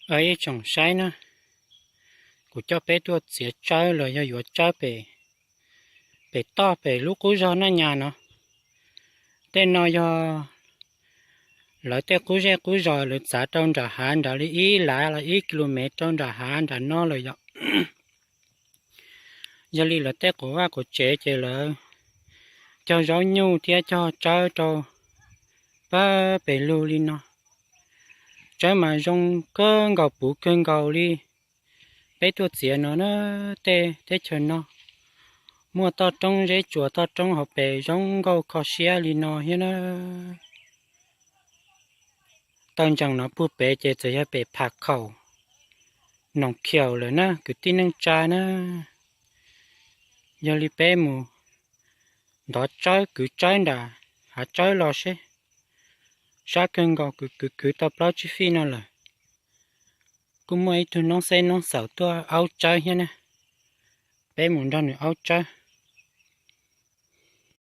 Ib tsoom saib na, kuv coj peb tuaj txiav tsawb los yog yuav tsawb pem, pem toj pem lub qub zog Naj Nyas no. Tej no yog lawv tej qub zej qub zos lawv txav rau nram hav nram li ib lav los ib ki lu mev rau nram hav nram no lawm yom. Yog li lawv tej quav vaj quav tsev ces lawv cog zaub nyuj thiab cog tsawb rau pab pem lug li no. Tsawb mas zoo kawg nkaus puv kawg nkaus li. Peb tuaj txiav no na, tej teb chaws no muaj toj roob zeb tsuas toj roob hauv pes zoo nkauj kho siab li no thiab na. Taw ntsees no puag pem ces txawm yog pem Pham Khaum, Noom Khiaum lawm na kwv tij neej tsa na. Yog li peb mus ntov tsawb kwv tsawb nram hav tsawb los seb. Sab kawg nkaus kwv kwv kwv tau plaub tsib fij no lawm. Kuj muaj ib tug noob xeb noob xaum tuaj aub tsawb thiab na. Peb mus nrog nws aub tsawb.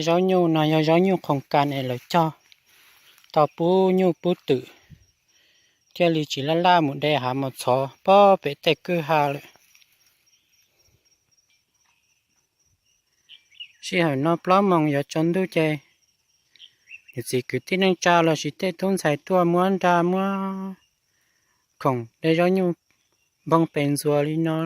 Zaub nyuj no yog zaub nyuj khoom kas es lawv cog tau pub nyuj pub twm, thiaj li tsis laj laj mus de hav mus txhov pob pem tej kwj ha lawm. Sij hawm no plaub moos yuav tsaus ntuj ces niam txiv kwv tij neej tsa los sis tej tub ntxhais tuaj muab nra muab khoom de zaub nyuj npoo pes ntxuas li no.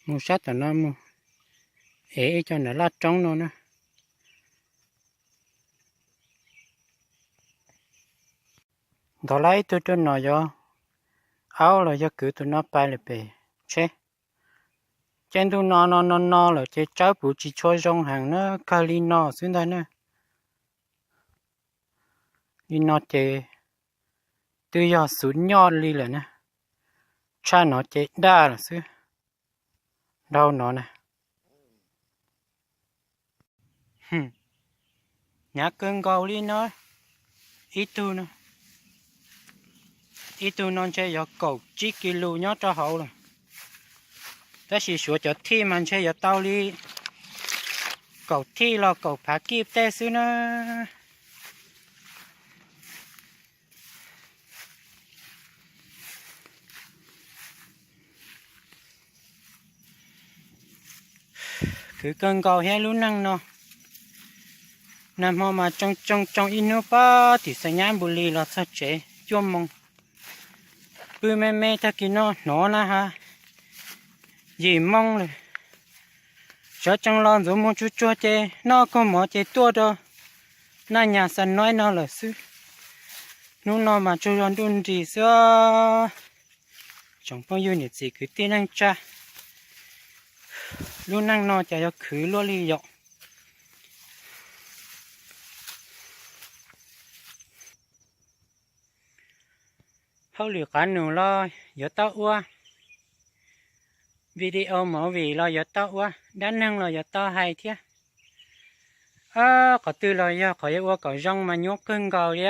Mus sab tom no mus, es ib co nram laj roob no na. Ntov lab ib tug rau no yog aub los yog kwv tus no pais lawm pem tsheb. Ces ntuj no no no no lawm ces tsawb puv tsis tshua zoo heev na, kawg li no xwb ntag na. Li no ces twb yog xuv nyoj li lawm na, tshaj no ces daj lawm xwb. Dhau no na, hnyav kawg nkaus li no. Ib tug no, ib tug no ntshe yog kaum tsib kis lus nyob rau hauv lawm, tab sis suav cov thij mas ntshe yuav tau li kaum thij los kaum phav kij tej xwb na. Khwv kawg nkaus thiab lub neej no. Nag hmo mas tsoo tsoo tsoo ib hnub pab tim Xais Nyab Npus Lis los txog tsev cuaj moos. Pw me me tag kis no hnov na ha, yim moo lawm. Sawv tsees los ntxuav muag tsuag tsuag ces noj kawg mov ces tuaj rau Naj Nyas Xa Noib no lawm xwb. Hnub no mas tsuas yog nruj nris xwb. Tsoom phooj ywg niam txiv kwv tij neej tsa, lub neej no cas yuav khwv luaj li yom. Hauj lwm qav num los yuav tau ua, video movie los yuav tau ua, dab neeg los yuav tau hais thiab. Qhov twg los yog qhov yuav ua kom zoo mas nyuaj kawg nkaus li.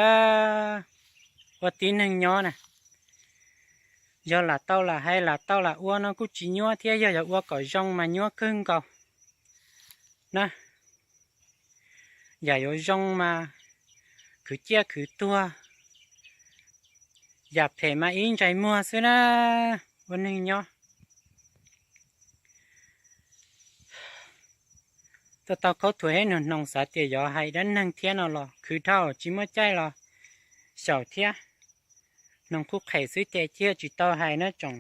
Ua tib neeg nyob na, yog lam tau lam hais lam tau lam ua no kuj tsis nyuaj thiab, yog yuav ua kom zoo mas nyuaj kawg nkaus na. Yam yuav zoo mas khwv ciaj khwv tuag, yam phem mas ib ntsais muag xwb na. Ua neeg nyob tau tau khaub thuas thiab nug hnoos xav tias yuav hais dab neeg thiab no los khwv dhau tsis muaj caij los xyaum thiab. Hnoos qhuj qhem xwb ces thiaj tsis tau hais na tsoom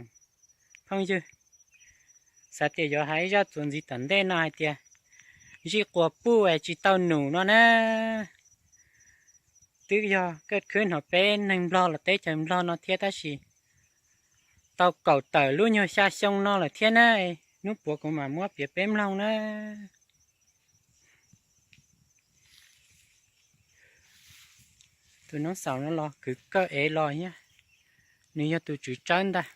phooj ywg. Xav tias yuav hais ib zaj txuas ntxiv tom ntej no hais tias zij quas puj es tsis tau num no na. Twb yog kaj khwb hnov peb neeg Nplog los teb chaws Nplog no thiab tab sis tau kaum tawm lub nyuag xya xyoo no lawm thiab na. Hnub puav kuv mam muab piav peb mloog na. Tus noob xaus no los kwv kawg ev los thiab, nws yog tus tswv tsawb ntag.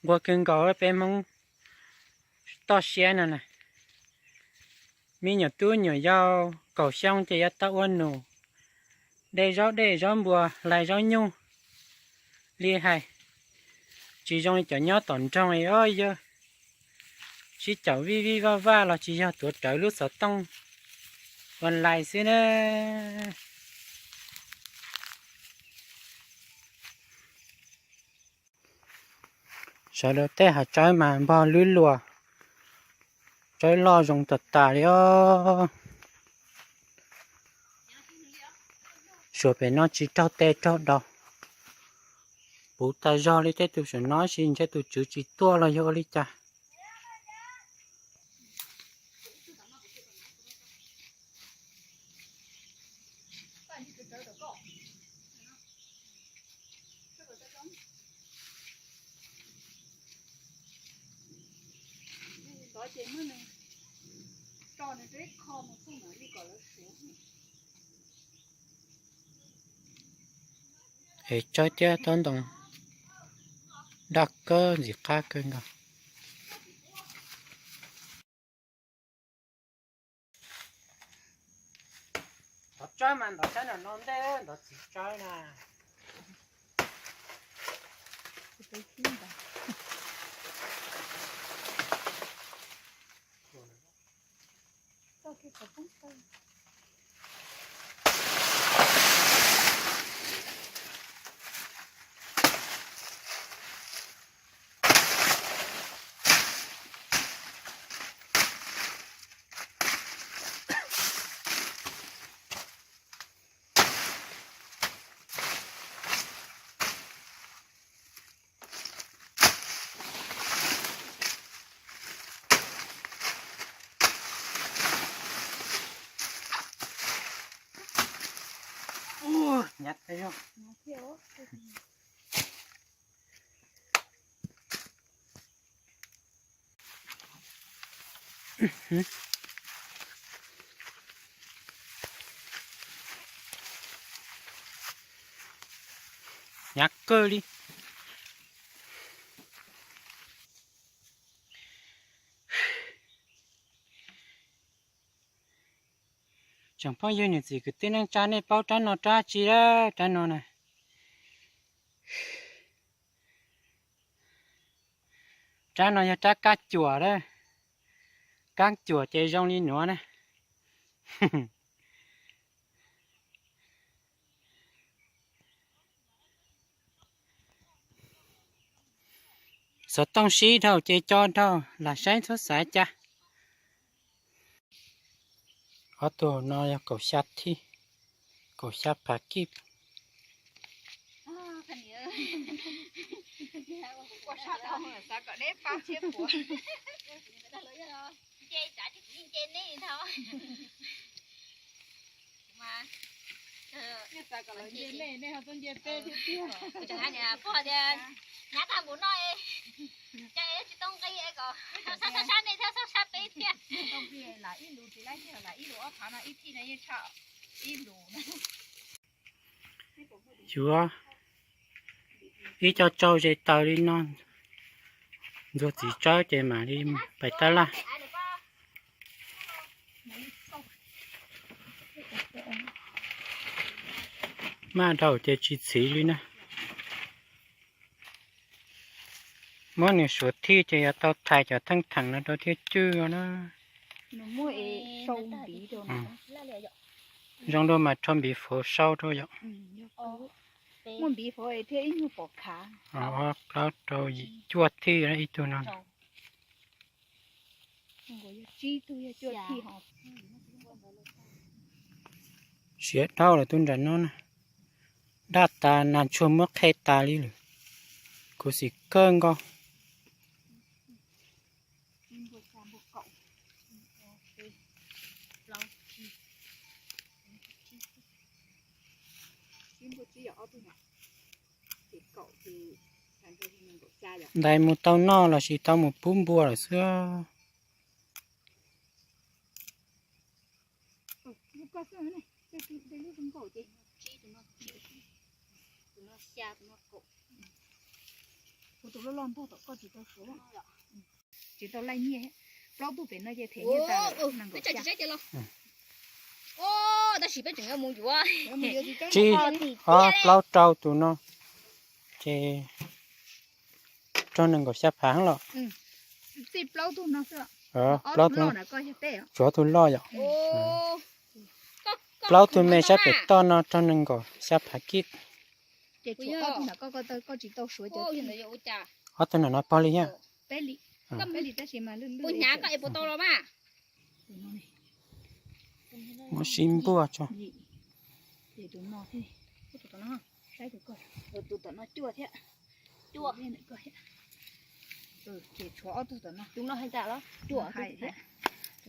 Nquag kawg nkaus peb Hmoob toj siab no na. Me nyuam tub nyuam yau kaum xyoo ces yuav tau ua num, de zaub dej zaub npua, hlais zaub nyuj li hais, tsis zoo li cov nyob tom nroog os yawg. Sib caum vij vij vaj vaj los tsis yog, tuav rawv lub xov tooj online xwb na. Sawv daws tej hav tsawb mas npog lwb luas, tsawb loj zoo tas tas li os. Suav pem no tsis raug tes raug daus, puv tas zog li tej tus saum no, tab sis ntshe tus tswv tsis tuaj los yog ua li cas. Es tsawb thiab taub ntoo daj kawg ntxim qab kawg nkaus. Ntov tsawb mas ntov tsawb no no ntej ntov txiv tsawb na. Hnyav kawg li. Tsoom phooj ywg niam txiv kwv tij neej tsa, nej paub rab no rab tsi a? Rab no na, rab no yog rab kab cuam a. Kab cuam ces zoo li nuav na. Xov tooj sib dhau ces co dhau lam saib txhob xav cas. Ob tug no yog kaum xya thib, kaum xya phav kib. Pog tias nyab tag npaum no, tsis tau nqi kom sab nej thiab sab peb thiab. Yuav ib co tsau ze taws li no, ntxuag txiv tsawb ces mam li pais tab laj. Maj dhau ces tsis txhiv li na. Muab nws suav thij ces yuav tau thais cov theej theem no rau thiaj cwj na. Zoo dua mas rho npiv fauv sau rau yom. Ob plaub rau yim cuaj thij ib tug no. Siav dhau lawm tus nram no na. Daj tas nas ntsuag muab qhe tas li lawm. Khuv xim kawg nkaus. Ntais mus tau noj lossis tau mus pub npua lawm xwb. Tsis tau laij nyiaj, plaub tug pem no ces them nyiaj tas. Peb tsis saib ces los. Tab sis peb tseem yuav mus yuav tsib, ob, plaub, rau tus no, ces raug nees nkaum xya phav los. Plaub tug, tshuav tug loj yom. Plaub tug me saib pem toj no raug nees nkaum xya phav kib. Ob tug no no pog li thiab. Muab sib npuaj tso. Tus no yog cuaj thiab. Tus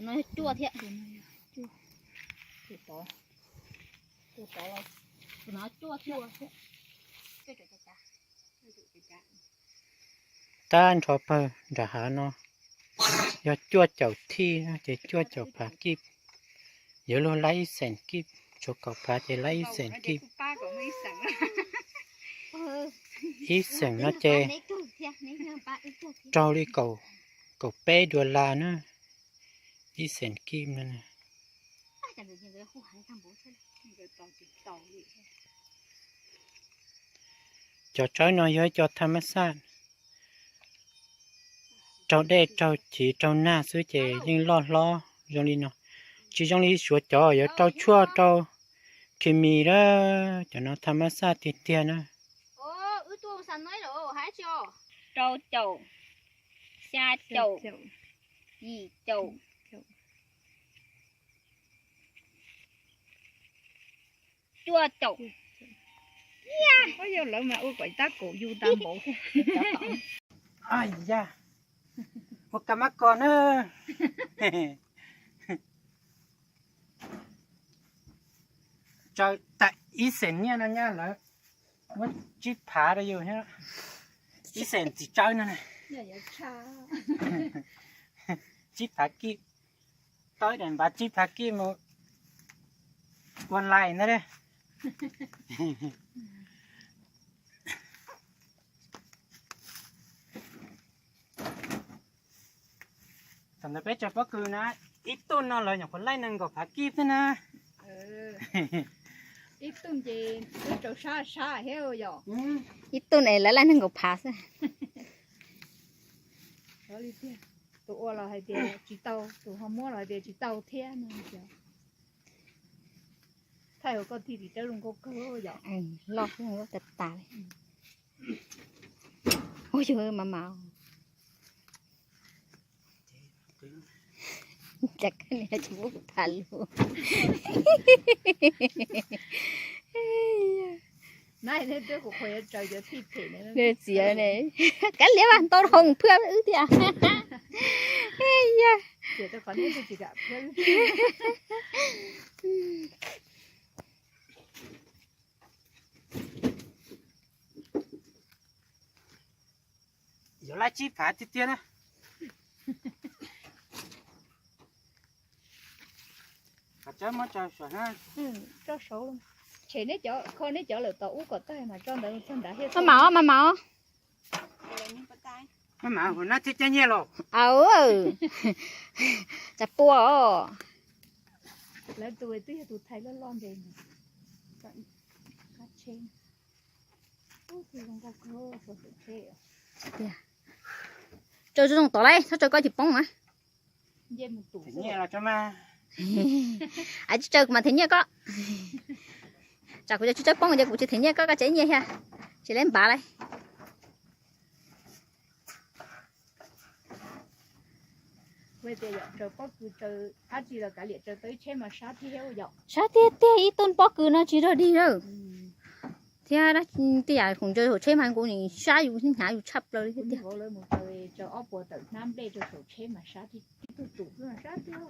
no cuaj thiab. Tag nrho pawg nram hav no yog cuaj caum thij ces cuaj caum phav kib. Yuav luag laib ib xeem kib, tshuav kaum phav ces laib ib xeem kib. Ib xeem no ces raug li kaum peb dollar na, ib xeem kib no. Cov tsawb no yog ib co tham mas xaj, raug dej raug chiv raug nag xwb ces yeej loj hlob zoo li no. Tsis zoo li suav cov yuav rau tshuaj rau khes mis a, cov no tham mas xaj tiag tiag na. Rau caum, xya caum, yim caum, cuaj caum. Yog lawv mas ua kom tab kaum yug tag npaum thiab. Ua kab mab kos na. Tsaws tas ib xeem nyiaj no nyaj lawv muab tsib phav rau yus thiab. Ib xeem txiv tsawb no, tsib phav kib. Tau ib daim npav tsib phav kib mus ua lais na. Thaum ntawd peb tsaws pob kws na, ib tug no lawv nyuam qhuav laij nees nkaum phav kib thiab na. Ib tug ces twb tsaws sab sab thiab yom. Ib tug ne lawv laij nees nkaum phav xwb. Tus ua los hais tias tsis tau, tus ho muab los hais tias tsis tau thiab no. Thaij hauv koj thiaj tsis tawb zoo nkauj kawg yom. Loj tas tas li. Ua yog mas mas. Cas koj niam tsis muab kuv tham lus. Txiav ne, kav liam mas ntau dhau phwj wb thiab. Yuav laij tsib phav tiag tiag na. Tshem neb cov, kho neb cov lawm tom ub kom tag mas tso ntawd txog nrad thiab. Mas mam os, mas mam os. Mas mam, hauv nab thiab cab nyiaj los. Aw, tsam pua os. Lawv tus twb yog tus thaiv loj loj ntes. Tsaws zoo tod lauj, txhob tsaws koj tsis poob na. Tsis tsaws kuv mam them nyiaj koj. Tsam kuv tsis tsaws poob ces kuv tsis them nyiaj koj, koj tsev nyiaj thiab. Tsis leb npav lauj. Tias yom, tsaws pob kws tsaws dab tsi los kav liam, tsaws tau ib tsheb mas sab thiab yom. Sab tiag tiag, ib tug pob kws no tsis rog dig lawm. Thiab tej yam khoom ntsaws hauv tsheb mas kuv nim sab yus hnyav yus tshaj plaws li thiab tiag. Tsaws ob puas tawm hnab nplej rau saum tsheb mas sab tiag, tib tug tus mas sab tiag.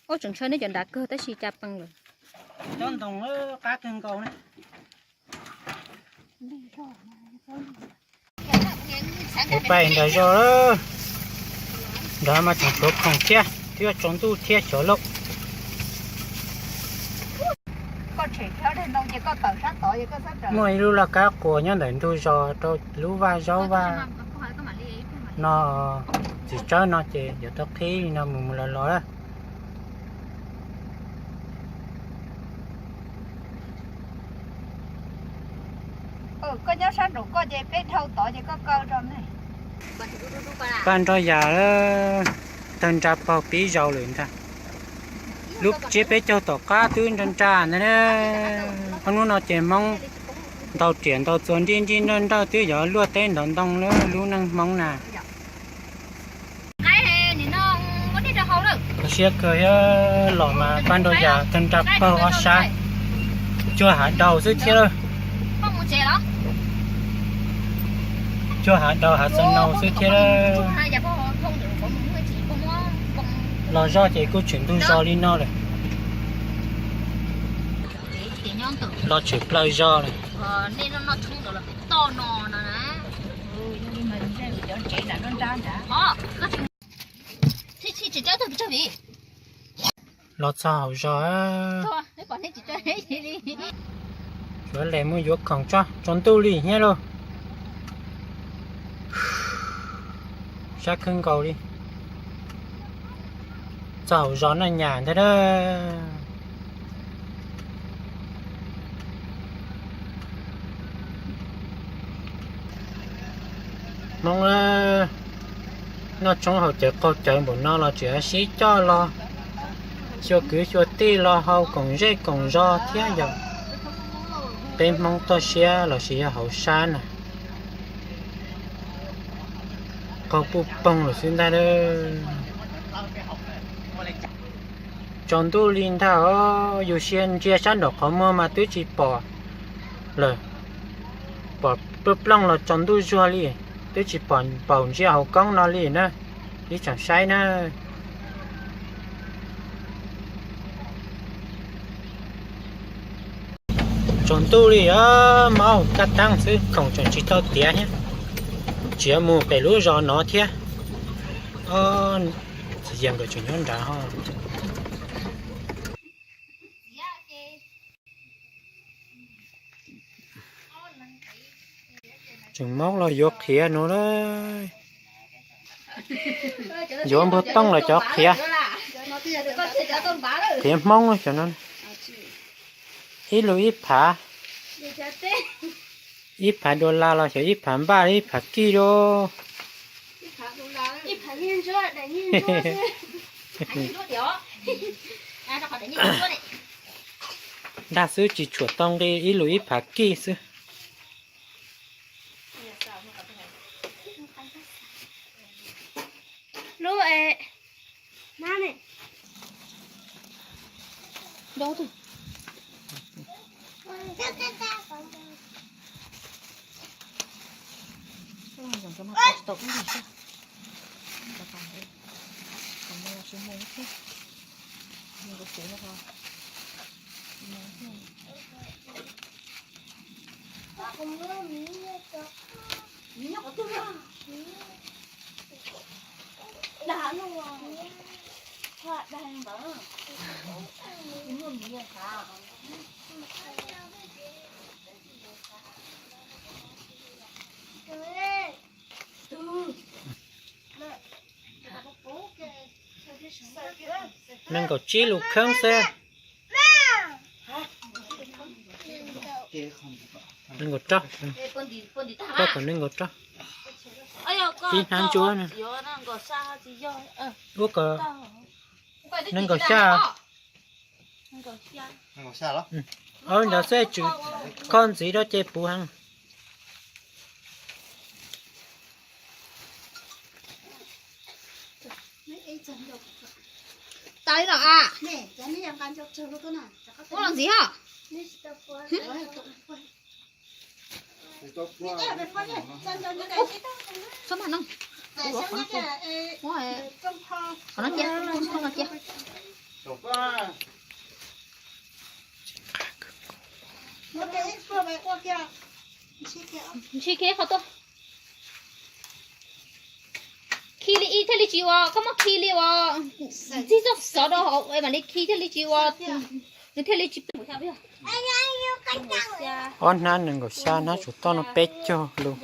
Ub, tseem ntshaw neb cov nrad kawg tab sis cas pees lawm. Cov ntoo qab kawg nkaus na. Kuv pais nrad zog lawm. Nrad mas tseem tshuav khoom thiab, twb yuav tsaus ntuj thiab xyov lauj. Muaj ib lub laj kab quas nyob ntawm ntug zos rau lub vaj zaub vaj no, txiv tsawb no ces yuav tau qhib li no mus mus los los lawm. Paj nroj yas, tawg nra paug pib zaus lawm ntag. Lub tsiab peb caug tom qab twb nra nra ntag. Ob hnub no ces Hmoob ntaus riam ntaus txuas nrij nrij nrawj nrawj twb yuav luaj teb ntov ntoo lawm lub neej Hmoob na. Kho siab kawg thiab, los mas paj nroj yas tawg nra paug ob sab, cuag hav daus xwb thiab lawm. Cuag hav daus hav txaus nau xwb thiab lawm. Los zog ces kuj tshwm ntug zos li no lawm. Los tshwm plaws zos lawm. Los txog hauv zos, yuav les mus yuav khoom tso, tsaus ntuj li thiab lauj. Sab kawg nkaus li. Txog hauv zos Naj Nyas ntag na. Hmoob noj tshoob haus cawv qaug cawv npaum no los tseem sib coj los xyuas kwv xyuas tij los haus koom zej koom zos thiab yom. Peb Hmoob toj siab lossis yog hauv sab na, qaug puj poog lawm xwb ntag. Tsaus ntuj li ntag os, yus sia ntsia sab nraum qhov muag mas twb tsis pom lawm. Pom plooj plooj los tsaus ntuj zuag li, twb tsis pom npaum ntsia hauv koob no li na. Ib tsoom saib na. Tsaus ntuj li os, maub kaj taab xwb, khoom tseem tsis tau tiav thiab. Tsis mus pem lub zos no thiab. Txiv yawg nkawd tseem nyob nrad ho. Tseem maub los yuav qhiav no lawm. Yuav npua tooj los cov qhiav, qhiav Hmoob cov no. Ib lus ib phav, ib phav dollar los xyov ib phav npaj ib phav kij lauj. Dag xwb tsis tshuam tau nqi, ib lus ib phav kij xwb. Lub, Nees nkaum tsib lus kheeb xwb. Nees nkaum rau, koj kom nees nkaum rau. Ib hnab ntsuab na. Ua kom nees nkaum xya. Ob ntawd xwb, tswv koj ntxiv rau ces puv heev. Tas li los a. Ua los ntxiv os. Txhob maj no. Qhov no cia, qhov no cia. Ntshis kiag qhov tuaj. Khi li ib thiaj li tsis ua, koj muab khi li ua, txig txoj xov rau hauv mam li khi thiaj li tsis ua. Ob hnab nees nkaum xya, hnab tsuas toj no peb caug lus.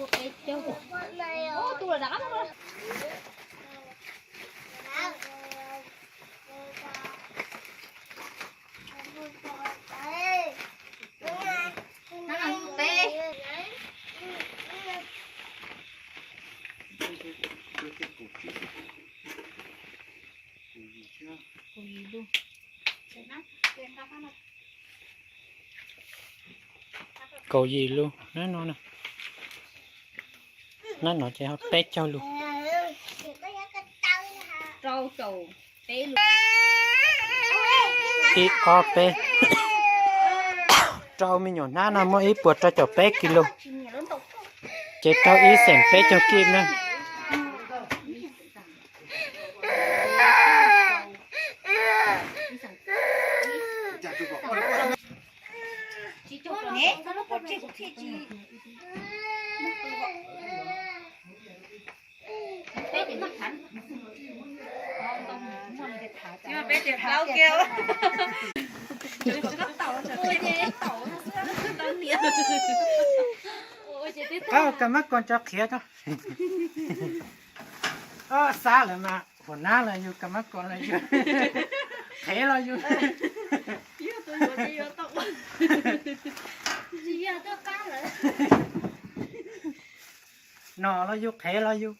Kaum yim lus hnab no na. Hnab no ces ho peb caug lus. Ib ob peb, rau me nyuam hnab no muaj ib puas rau caum peb kis lus, ces raug ib xeem peb caug kij na. Kab mab koos tso qhiav tso. Xab lawm mas huam nab los yug, kab mab koos los yug, qhev los yug. Nom los yug, qhev los yug.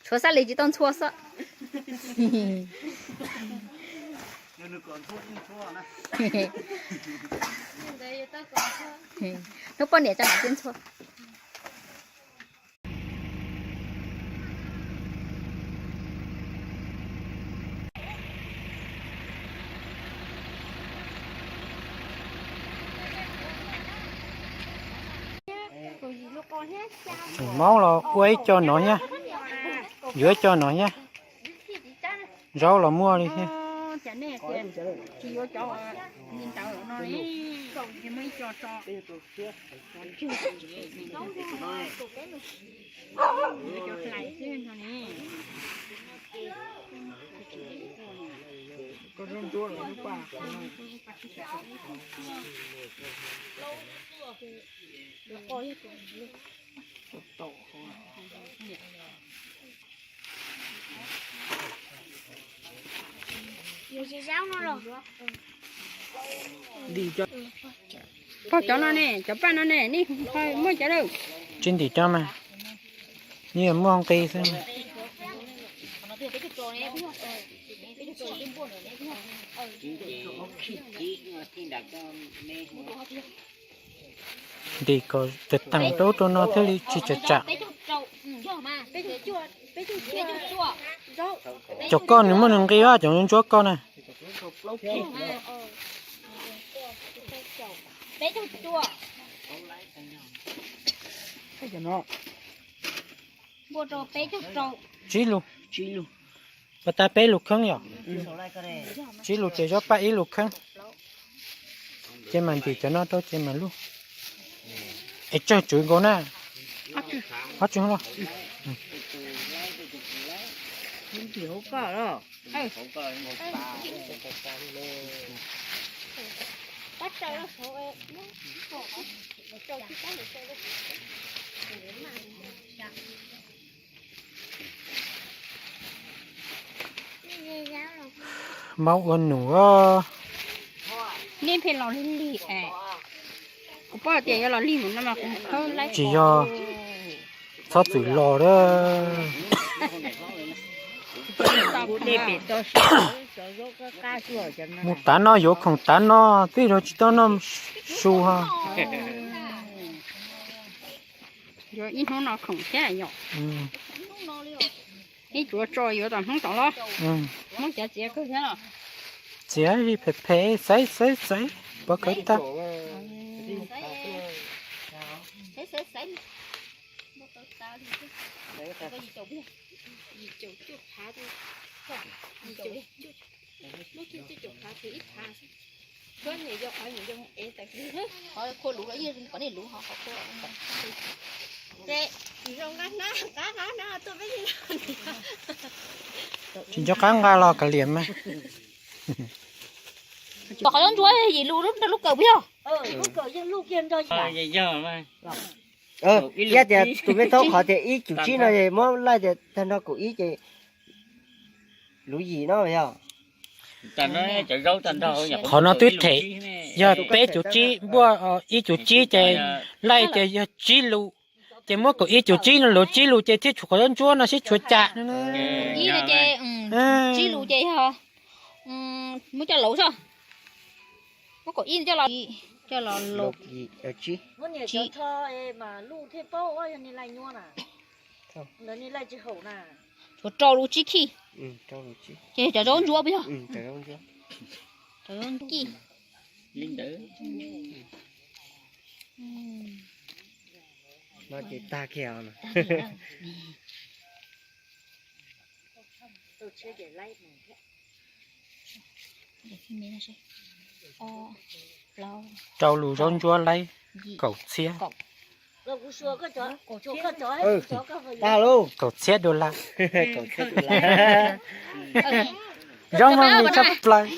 Tshuav xab li tsis tau ntxhua xwb. Hnub poj niam tso mam ntxhua. Tseem maub los ua ib co no thiab, yuav ib co no thiab. Zaub los muaj li thiab. Pog cov no ne, cov paj no ne, nej muaj cov lawm. Tsis ntim cov mas, yeej muaj nqi xwb. Ntim kom tawg teeg rau rau no thiaj li tsis tsam tsam. Cov koj nws muaj nws nqi, cov ntsuab koj na. Tsib lus, pas tas peb lus kheeb yom. Tsib lus ces zaub paj ib lus kheeb, ces mas ntim cov no rau ces mas luj. Es tsawg tswv nkaus na? Ob tswv los. Maub ua num os. Nej pheej los lig lig es, kuv paub tias yuav los lig mus no mas kuv khawb laib. Tsis yog, txhob txwm los a. Mus tav no yuav khoom tav no, twb yog tsis tau noj su ho. Yuav ib hnub no khoom thiab yom. Ib tsuav tso yuav tom hnub tom los. Hmoob cov txiav kawg thiab los. Txiav li phem phem, xaiv xaiv xaiv, pov khawv tag. Qhov luv los yeej kom nej luv ho qhov khua. Tsis nco qab nqa los kav liam mas. Tom qhov zaub ntsuab yim lus nrog lub kawm puas yog? Ib tias tus me thaub qhov tias ib cum tsib no es muab laij tias tag nrho kaum ib ces lus yim no yog. Qhov no twb them, yog peb cum tsib npuaj ib cum tsib ces laij tias yog tsib lus, ces muab kaum ib cum tsib no lus tsib lus ces thiaj tshuav qhov zaub ntsuab no seb tshuav cas no. Ib no ces tsib lus ces yog muab coj los xwb. Muab kaum ib coj los, coj los lus tsib. Tshuav rau lus tsib khij. Ces cov zaub ntsuab puas yog? Cov zaub ntsuab. No ces tag kiag. Rau lus zaub ntsuab laib kaum txhiab. Kaum txhiab dollar. Zoo mas tshaj plaws.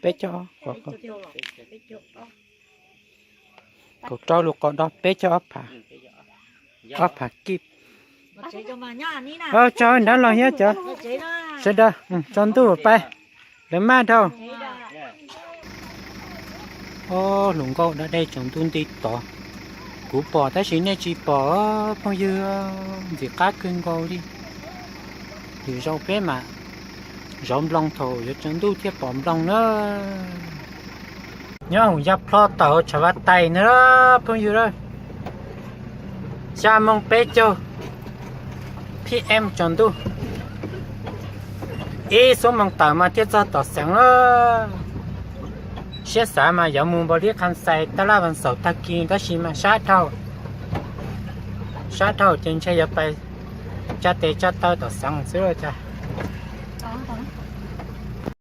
Peb caug, kaum rau lus qos do peb caug ob phav, ob phav kib. Tso nrab los thiab cov sawv daws, tsaus ntuj pais, lawv maj dhau. Ob hluas nkauj da dej tsaus ntuj nti tod, kuv pom tab sis nej tsis pom phooj ywg, ntxim qab kawg nkaus li. Lwm zaus peb mam zov nploos thaum yuav tsaus ntuj thiaj pom nploos na. Nyob hauv ya plho tawm tshav vaj tais na phooj ywg, xya moos peb caug P M tsaus ntuj, ib xuab moos tawm mas thiaj txog tom xeev lawm. Siab xav mas yuav mus npaum li Kham Xais, Tab Laj, Vas Xaum tag kis tab sis mas sab dhau, sab dhau ces ntshe yuav pais tsa tes tsa taw tom xeev xwb cas.